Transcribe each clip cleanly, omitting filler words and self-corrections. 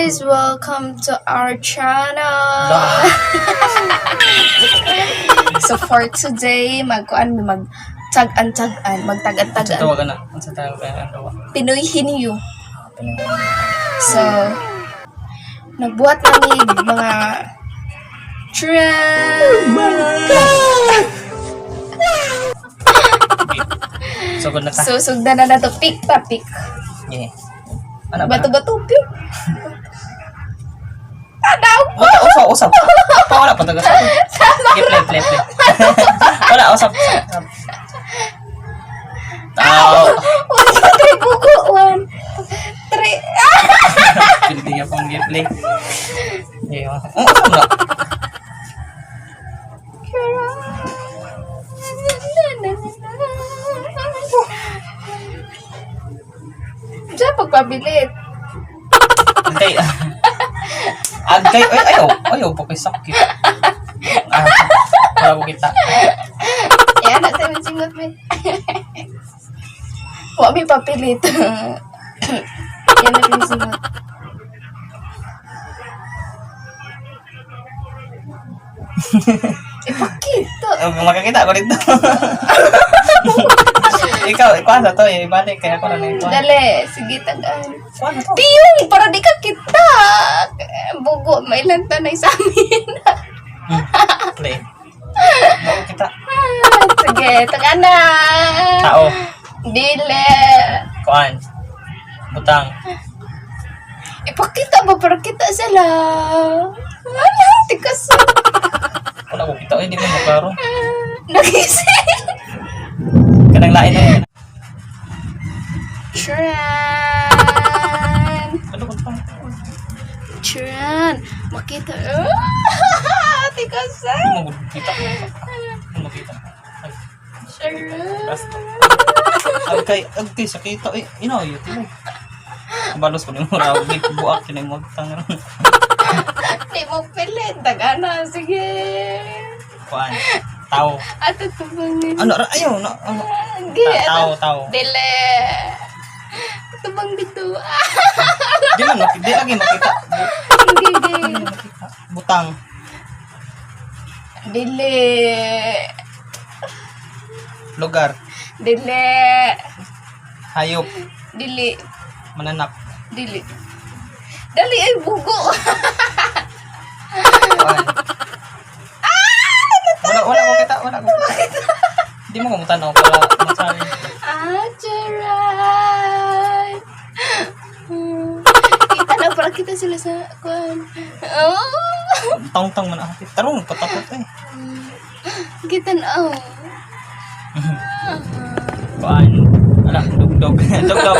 Guys! Welcome to our channel! So for today, magkuan mi, mag tag-an-tag-an, magtag-an-tag-an. Tawag na. Ang sa tawag kaya ang Pinoy Hinyo. So, nagbuhat nami mga trend. Sugod na ta. So, sugdan na na to. Pick pa, pick. Yeah. Ano ba? Bato-bato, pick. Tanaw ko! Wala, usap, usap. Pa, wala pa taga. Sige, play, play, play. Wala, usap, usap, usap. Tao. One, two, three, buko. One, three. Ah! Hindi nga pong play. Yeah. Oh, usap na. Diyan, pagpabilit. Agkay. Agkay. Ay, ayaw. Ayaw pa kay sakit. Ah, wala ko kita. Ayan, nasa yung singot mo. Huwag may papilit. Yan na yung singot. Ipakita. Oh, makakita ako dito. Ikaw, ikuha na to eh. Ibalik, kaya ako na na ikuha. Dali, sige, tagaan. Kuha na to. Piyong, para di ka kita. Bugo, may lantanay sa amin. Play. Oo, kita. Sige, tagaan na. Tao. Dili. Kuan. Butang. Ipakita ba para kita sila? Wala, tikas. Wala ko kita. Ay, di ko maklaro. Nagising. Kanang lain na. Tran. Ano ko pa? Tran. Makita. Ah, tikas. Hindi mo kita. Hindi mo kita. Ay, Tran. basta. Agkay, agkay, sakita. Ay, ina, yun. Timo. Balos ko ni mo raw. Buak, kinay mo. Tang. Di mo pilit. Tagana. Sige. Kuan. Tao. Ato tubangin. Ano, ayaw, na, ano. Sige. Tao, tao. Dili. Tubang dito. Ah, Di man, di lagi makita. Sige, sige. Butang. Dili. Lugar. Dili. Hayop. Dili. Mananak. Dili. Dali ay bugo. Kuan. Wala, wala ko kita, wala ko kita. Di mo ko mutanaw para masabi. Ah, charay. Kita na para kita sila sa kuan. Oh, Tong-tong man ako. Tarong, patapot eh. kita na. Oh. Kuan. Ala, dugdog. Dugdog.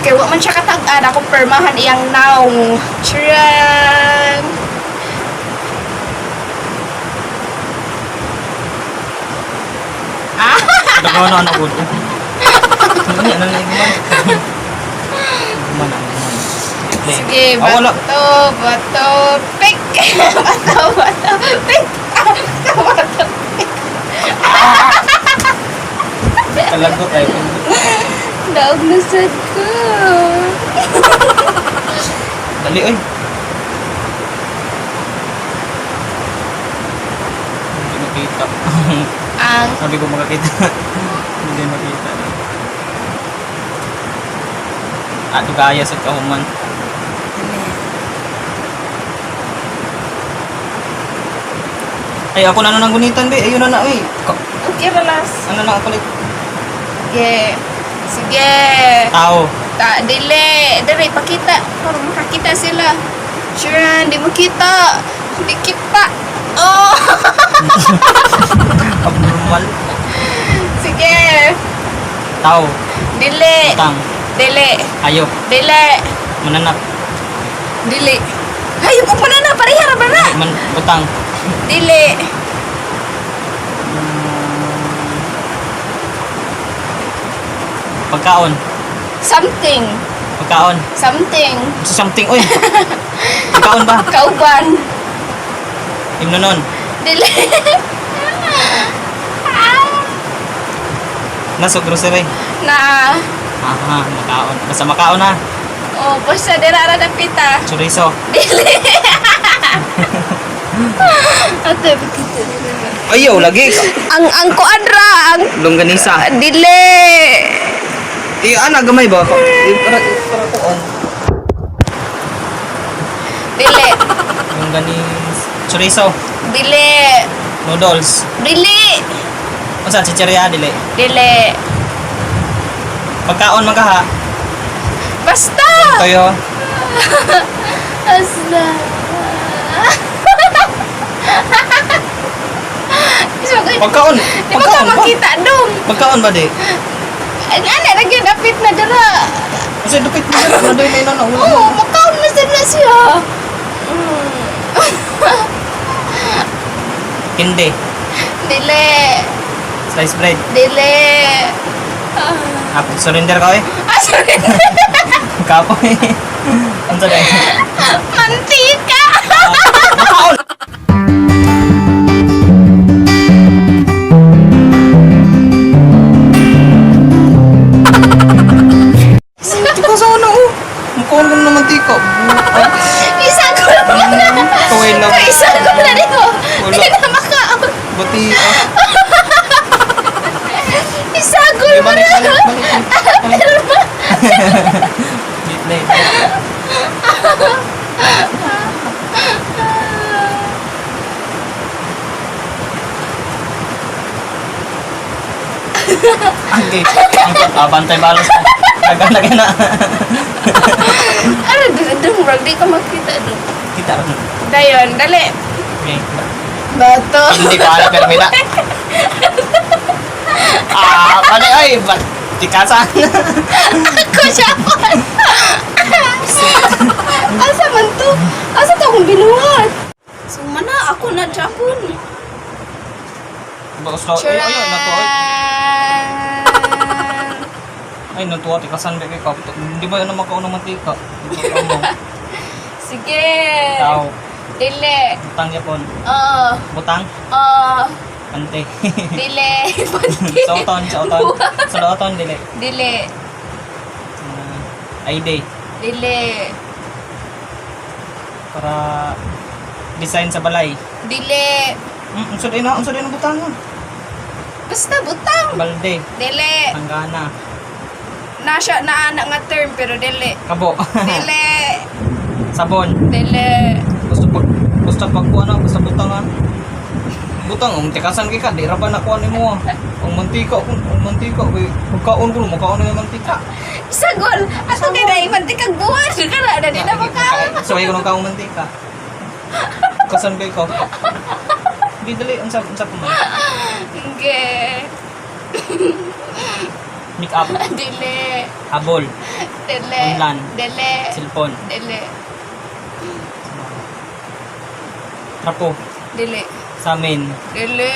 Kay wa man siya katag-an ako permahan iyang naong. Charan. Ah, Dagawa na ano ko. Ano yan? Ano yan? Guman. Guman, guman. Play. Sige, Ah, wala. bato, bato, pick. Bato, bato, pick. Ah, bato, bato, pick. Kalagot ay. Daog na sad ko. Dali oy. Hindi makita. Ang Sabi ko makakita. Hindi makita. Ato kaya sa kahuman. Ay, ako na nang gunitan, be. Ayun na na, oy. Okay, relax. Ano na ako ulit? Sige. Sige. Tao. Ta, dili. Dili, pakita. Para makakita sila. Sure, di mo kita. Di kita. Oh! Abnormal. Sige. Tao. Dili. Utang. Dili. Hayop. Dili. Mananak. Dili. Hay, mo pa na na. Pareha ra ba na? Man, butang. Dili. Pagkaon. Something. Pagkaon. Something. Something, oy. Pagkaon ba? Kauban. Imnonon. Dili. Nasa grocery. Na. Aha, makaon. Basta makaon ha. Oh, basta dira ra dapita. Chorizo. Dili. Ate, pakita dira. Ayaw, lagi. Ang kuan ra, ang Longganisa. dili. Eh, ana, gamay ba? Eh, para kuon. Dili. Longganis. Chorizo. Dili. Noodles. Dili. Unsa, chichirya, dili. Dili. Pagkaon man ka ha. Basta. Toyo. Basta. So, Pagkaon. di ba ka Pagkaon ba? makita dong? Pagkaon ba di? Ang ana lagi dapit na dira. Kasi dupit mo na doy na na. Wala. Oo, makaon na sad na siya. Hindi. Dili. Slice bread. Dili. Ah, surrender ka eh. Ah, sorry. Kapoy. Unsa dai? Mantika. Makaon. Tika sa ano oh. Mukhaan ko na mantika. Isa ko naman na. Kaway lang. Isa ko na dito. Wala. Di na makaon. Buti ah. Isagol Di mo balik, na. balik, balik. Wait, wait. Okay. Ah, bantay balos. Dagan na na. Ano, dong, bro, di ka makita dong. Kita ron. Dayon, dali. Okay. Bato. Hindi ko alam pero may na. Ah, bali ay, ba't tikasan? Ako siya Asa man to? Asa to akong binuhat? So mana ako na Japon. Baka slow. Ay, ay, ay, nato ay. Ay, natuwa, tikasan ba kay kap. Hindi ba ano makaon ng mantika? Sige. Tao. Dili. Butang yapon. Oo. Butang. Oo. Ante. Dili. Panty. Sauton, sauton. Sauton, dili. Dili. Ah, ID. Dili. Para design sa balay. Dili. Unsa din ang butang? Ah? Basta butang. Balde. Dili. Tanggana. Na siya na ana nga term pero dili. Kabo. Dili. Sabon. Dili. Gusto pag kuan na, gusto butang ah. Butang ang tikasan kay ka, di ra ba nakuha nimo ah. Ang mantika kung ang mantika kay pagkaon ko makaon ng mantika. Sagol. Ato kay dai mantikag buwan kana na di na makaon. So ay ko nang kaong mantika. Kasan kay ko. Di dali unsa unsa pa man. Okay. Make up, Dili. habol, Dili. Unlan. Dili. cellphone, Dili. trapo, Dili. samin, Dili.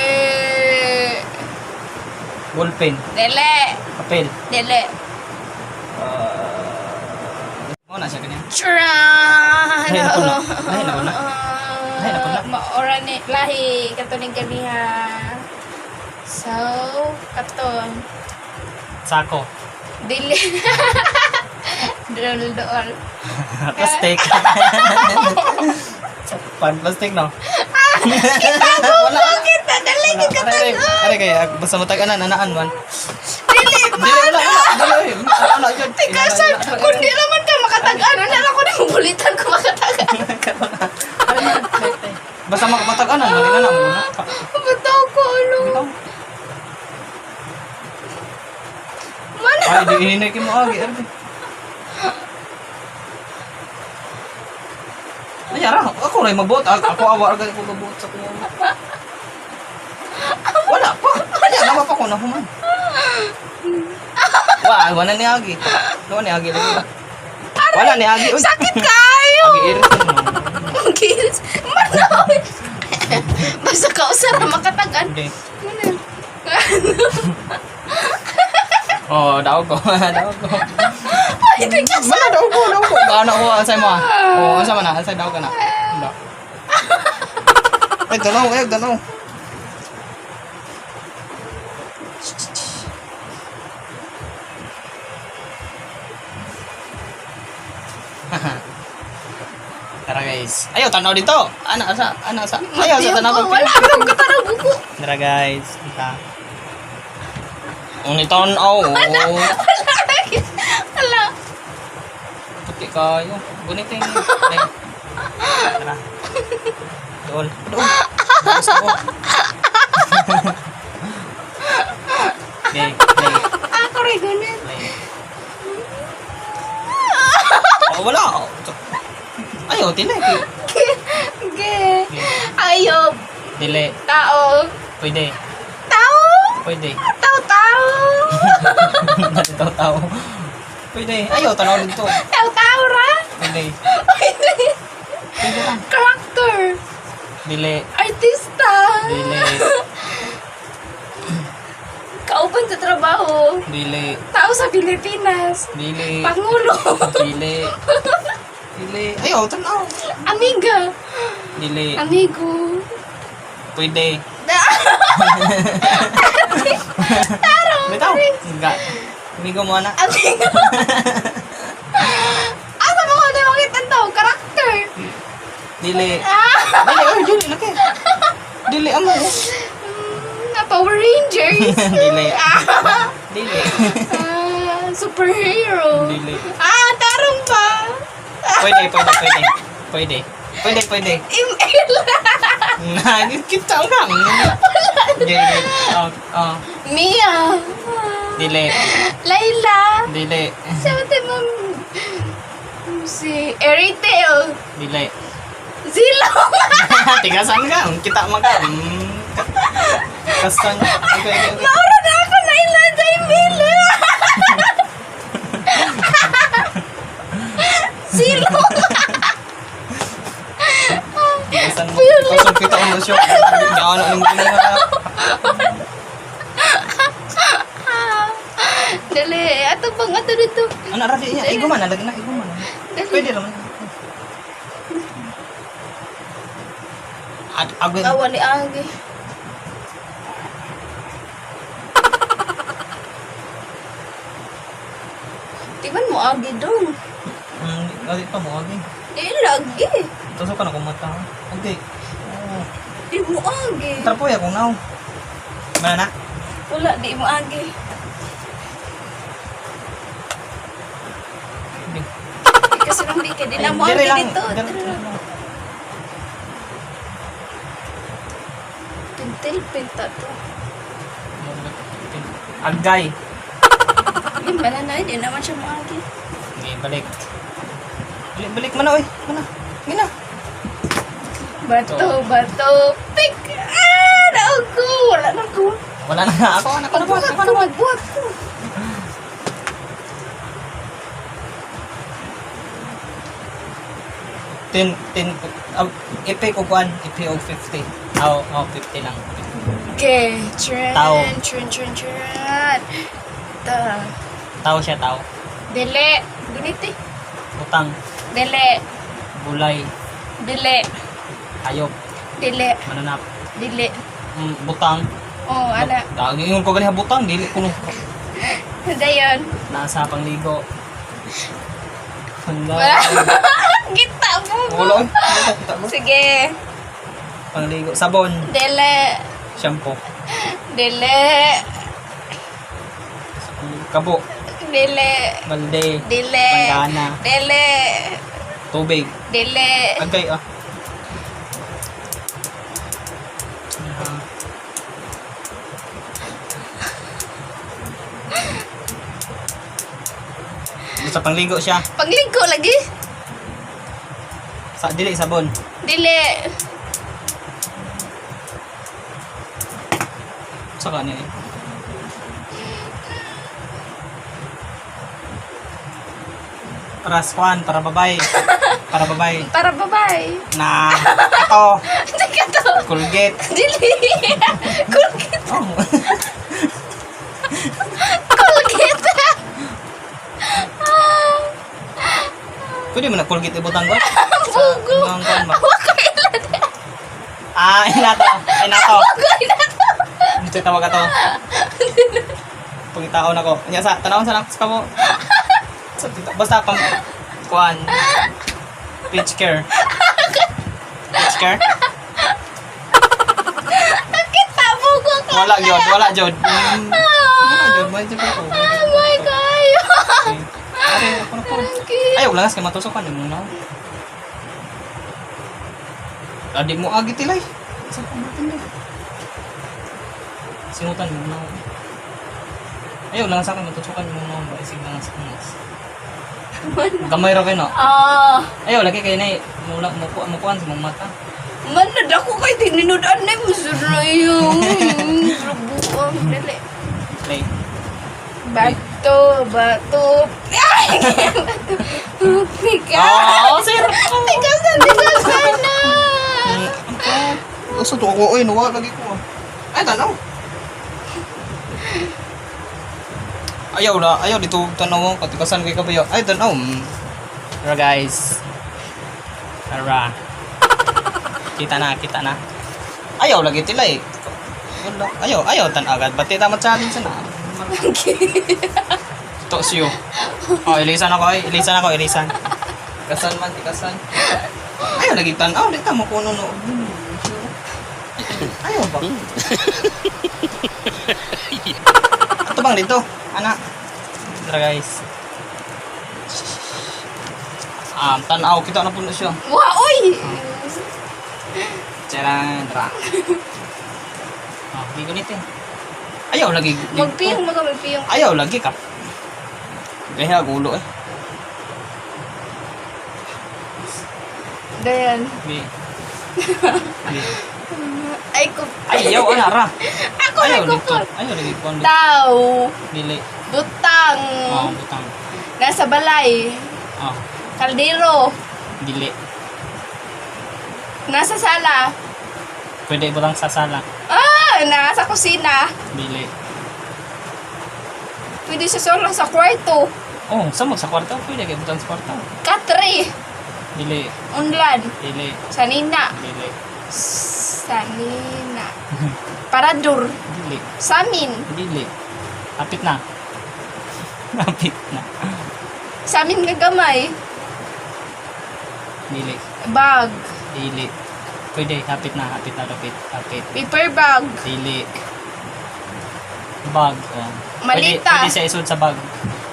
ballpen, Dili. papel. Dili. Mo na siya kanya. Churan. Lahi na po na. Lahi na po na. Lahi na po na. Maora ni lahi kato ning ganiha. So, kato. Sako. Dili. Dool dool. Plastic. Pan plastic no. Kita wala kita dali Wala. kita Aray, aray, aray kaya basta matag-anan anaan man. Dili pa. Dili wala wala. Dili oy. Wala jud. Tikasan, kung di naman ka makatag-ano, na lang ko na bulitan ko makatag-ano. Basta matag-anan man ina na mo na. Bataw ko, ano? Bitaw. Mana? Ay, di hinay kay mo agi. Aray. Ay, ara, ako ray mabuot. Ako awa ra ko mabuot sa kuya. Wala pa. Wala na pa ko na human. Wa, wala ni agi. Wala ni agi lagi. Wala ni agi. Uy. Sakit kayo! Agi irit. Ang gilis. Mana? Basta ka usara makatag-an. Okay. Mana? Oh, daw ko. Daw ko. Ay, tikasan. Mana daw ko, daw ko. Kaano ko asay mo ah. Oh, asa man na? Asay daw ka na. Daw. Ay, danaw, ay, danaw. Tara, guys. Ayaw, tanaw dito. Ana, asa, ana, sa. Ayaw, sa tanaw. Wala akong katanaw buko. Tara, guys. Kita. Ang tanaw. Wala. Wala. Puti kayo. Gunit yung. Tara. Doon. Doon. Gusto ko. Okay, play. Ako rin gunit. Play. Oh, wala. Ayaw, dili. Ge. Ayop. Dili. Tao. Pwede. Tao. Pwede. Tao, tao. Tao, tao. Pwede. Ayaw, tanaw dito. Tao, tao ra. Pwede. Pwede. Pwede lang. Character. Dili. Artista. Dili. Kauban sa trabaho. Dili. Tao sa Pilipinas. Dili. Pangulo. Dili. Dili. Ayaw, tanaw. Amiga. Dili. Amigo. Pwede. Taro. Bitaw. Nga. Amigo mo na. Amigo. Asa mo ko na makita tao? Character. Dili. Ah. Dili, oy, dili laki. Dili amo. Na Power Rangers. Dili. Ah. Dili. Ah, superhero. Dili. Ah, tarong ba? Pwede, pwede, pwede. Pwede. Pwede, pwede. ML. Na, kita lang. Dili. Oh, oh. Mia. Dili. Layla. Dili. Sa mo si Eritel. Dili. Zilong. Tigasan ka. Kita man ka. Kasan. Okay, okay, okay. Maura na ako na ila sa Emil. Zilong. Tigasan mo. Kasan kita mo siya. Ano nang ginawa. Dali, ato bang ato dito. Ano ra di niya? Igo man, lagi na igo man. Dali. Pwede naman. At agoy. Awa ni Agi. Di man mo agi dong. Lagi pa mo agi. Di lagi. Tusok ka na kung mata. Okay. Oh. Di mo agi. Trapo ya kung naw. Mana na? Wala, di mo agi. Di. Di kasi nang di kay di na mo Ay, agi dire lang. dito. Dire Dire lang. lang. Pintil pinta to. Agay. Di man na di naman siya mo agi. Okay, balik. Balik, balik mana oy. Mana? Gina. Bato, bato, pick. Ah, naog ko. Wala na ko. Wala na nga ako. Anak ko na po. Magbuhat ko, magbuhat ko. Ten, ten, ipe ko kuan, ipe og 50. Aw, oh, 50 lang. Okay, tren, Tao. tren, tren, tren. Ta. Tao siya, tao. Dili. Ganito eh. Utang, Dili. bulay, Dili. hayop, Dili. mananap, Dili. Butang. Oh, ala. Dagi ingon ko ganiha butang, dili ko no. Dayon. Nasa pangligo. Wala. Wala. Kita mo. Wala. Oy. Wala, kita mo. Sige. Pangligo. Sabon. Dili. Shampoo. Dili. Kabo. Dili. Balde. Dili. Panggana. Dili. Tubig. Dili. Agay ah. Ah. Sa pangligo siya. Panglingko lagi. Sa dili sabon. Dili. Sa kani eh. Para swan, para babay. Para babay. Para babay. Na ato, Teka to. Colgate. Dili. Colgate. Oh. Colgate. Ah. Pwede mo na Colgate ibutang ko? Bugo. Ang kuan ba? Awa ko ila. Ah, inato. Inato. Bugo ila to. Dito tawag ato. Pangitaon ako. Nya sa tanawon sa nako sa kamo. Sa tita. Basta pang kuan. Pitch care. Scare? Kita mo ko. Wala jud, wala jud. Wala jud, may jud ako. Oh my God. Are, ako na po. Ayaw lang kay matusokan mo na. Adi mo agi tilay. Sa pamatin na. Singutan mo na. Ayaw lang sa akin matusukan mo na ba isig lang sa kunas. Gamay ra kay na. Ah, Ayaw lagi kay nay mula mo ko mo kuan sa mong mata. Man na ko kay tinudan na mo sa yung rubuang dali. Play. Bato, bato. Ay! Bato. Pika. Oh, sir. Tigasan, tigasan na. Usa to ako oy, nawa lagi ko. Ay tanaw. Ayaw na, ayaw dito tanaw katikasan kay kabayo. Ay tanaw. Tara guys. Tara. Kita na, kita na. Ayaw lagi tilay. Wala. Ayaw, ayaw tan agad. Bati ta challenge na. To siyo. Oh, ilisan ako, ay. Ilisan ako, ilisan. Tikasan man, tikasan. Ayaw lagi tanaw, di ta mo kuno no. Ayaw ba? Ato bang dito? Ana. Tara guys. Tanaw kita na puno siya. Wah, oy! Charan, tara. Ah, di ganito eh. Ayaw lagi. Magpiyong mo ka, magpiyong. Ayaw lagi ka. Gaya gulo eh. Dayan. Di. Di. Ay, ko. Ayaw ana ra. Ako Ayaw na dito. ko. Ayaw lagi kon. Tao. Dili. Butang. Oh, butang. Nasa balay. Oh, Kaldero. dili. Nasa sala. Pwede butang sa sala. Ah, nasa kusina. Dili. Pwede sa sala sa kwarto. Oh, samot sa kwarto. Pwede kay butang sa kwarto. Katre. Dili. Unlan. Dili. Sanina. Dili. Sanina. Parador. Dili. Samin. Dili. Hapit na. Hapit na. Samin nga gamay. Dili. Bag. Dili. Pwede. Hapit na. Hapit na. Hapit. Hapit. Paper bag. Dili. Bag. Oh. Pwede, Malita. pwede sa isod sa bag.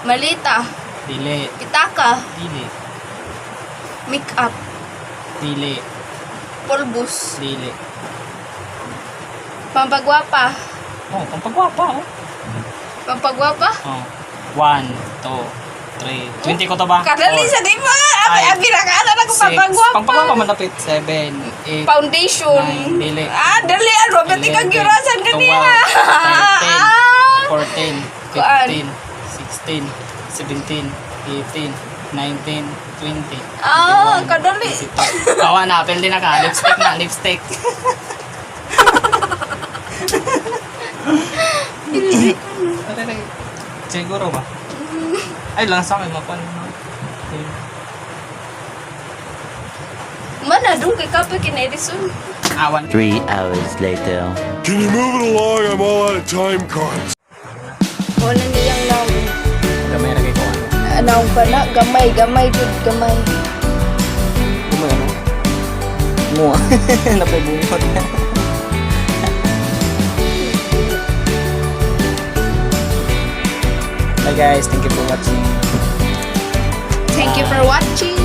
Malita. Dili. Pitaka. Dili. Makeup. Dili. Pulbus. Dili. Pampagwapa. Oh, pampagwapa oh. Pampagwapa? Oh. 1, 2, 3. 20 ko to ba? Kadali Four, sa di ba? Abi, five, abi na ka na ko six. pampagwapa. Pampagwapa man dapit. 7, 8, Foundation. Nine, dili. Ah, dali ano ba ti kang gyurasan kaniya? Ah. 13, Kuan. 14, 15, 16, 17, 18, 19, 20. Ah, kadali. 22. Kawa na, pwede na ka. Lipstick na, lipstick. Aray, siguro ba? Ay, lang sa akin, mapan. Mana dong kay kapoy kina Edison. Awan. 3 hours later. Can you move it along? I'm all out of time cards. Wala niyang naong. Gamay ra kay ko ano. Naong pa na gamay, gamay jud gamay. Gamay ano? Mo. Napay bungot. Bye guys, thank you for watching. Thank you for watching.